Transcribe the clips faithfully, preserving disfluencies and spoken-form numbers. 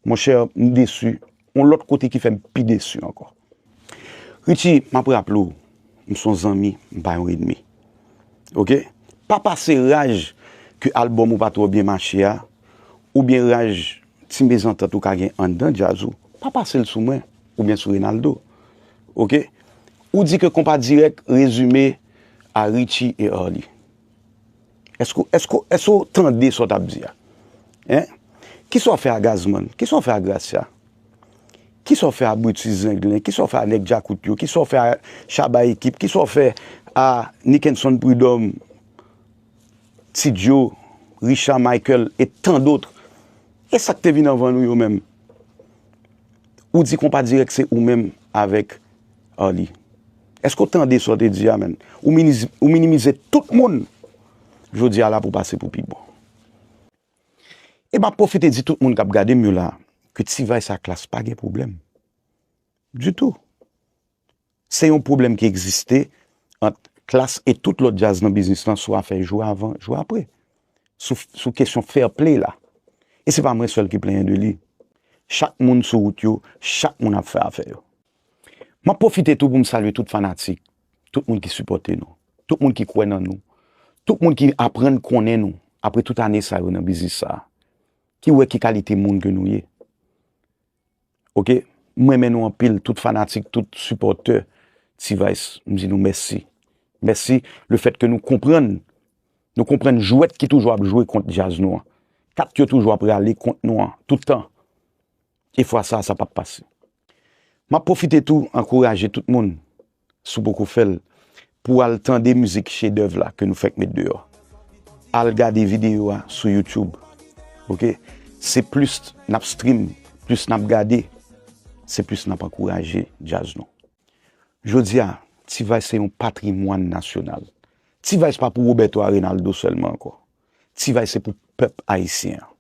Monchè, m desi. Yon lòt kote ki fè m pi desi ankò. Richie, m ap raple w, m se yon zanmi, m pa yon ènmi. Oke? Pa pase raj ke albòm ou pa twò byen mache a, oubyen raj ti mezantant ou ka gen anndan djaz ou, pa pase l sou mwen, oubyen sou Reynaldo. Oke? Ou di ke Konpa Dirèk rezime a Richie e Arly. Èske, èske, èske w tande sa w t ap di a? Hein? Kisa w fè a Gazman? Kisa w fè a Gracia? Kisa w fè a Brutus Zenglen? Kisa w fè a Nèg Djakout yo? Kisa w fè a Shabba Ekip? Kisa w fè a Nickenson Prud'homme, Ti Djo, Richard Michael e tant d'autres? E sa k te vin anvan nou yo menm? Ou di Konpa Dirèk se ou menm avèk Arly. Èske w tande sa w te di a, menn? Ou miniz-, ou minimize tout moun jodi a la pou pase pou pi bon. E m ap pwofite di tout moun k ap gade m yo la ke T-Vice ak Klass pa gen pwoblèm. Ditou. Se yon pwoblèm ki egziste ant Klass e tout lòt djaz nan biznis lan sou afè jwe avan, jwe apre. Sou, sou kesyon fair play la. E se pa mwen sèl ki plenyen de li. Chak moun sou wout yo, chak moun ap fè afè yo. M ap pwofite tou pou m salye tout fanatik, tout moun ki sipòte nou, tout moun ki kwè nan nou, tout moun ki aprann konnen nou apre tout ane sa yo nan biznis sa a, ki wè ki kalite moun ke nou ye. Oke? M renmen nou anpil, tout fanatik, tout sipòtè T-Vice, m di nou mèsi. Mèsi lefèt ke nou konprann, nou konprann jwèt ki toujou ap jwe kont djaz nou an. Kat yo toujou ap rale kont nou an, tout tan. E fwa sa, sa p ap pase. M ap pwofite tou ankouraje tout moun, si w poko fè l, pou w al tande mizik chedèv la ke nou fèk met deyò. Al gade videyo a sou YouTube. Oke? Se plis n ap stream, plis n ap gade, se plis n ap ankouraje djaz nou. Jodi a, T-Vice se yon patrimwàn nasyonal. T-Vice pa pou Roberto a Reynaldo sèlman ankò. T-Vice se pou pèp ayisyen an.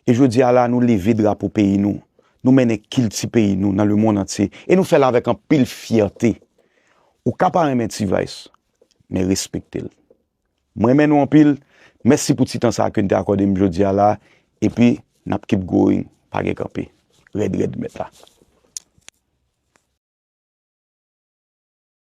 E jodi a la, nou leve drapo peyi nou, nou mennen kilti peyi nou nan lemonn antye, e nou fè l avèk anpil fyète. Ou ka pa renmen T-Vice, men respekte l. M renmen nou anpil, mèsi pou ti tan sa a ke n te akòde m jodi a la, epi n ap keep going, pa gen kanpe. Rèd, rèd, mèt la.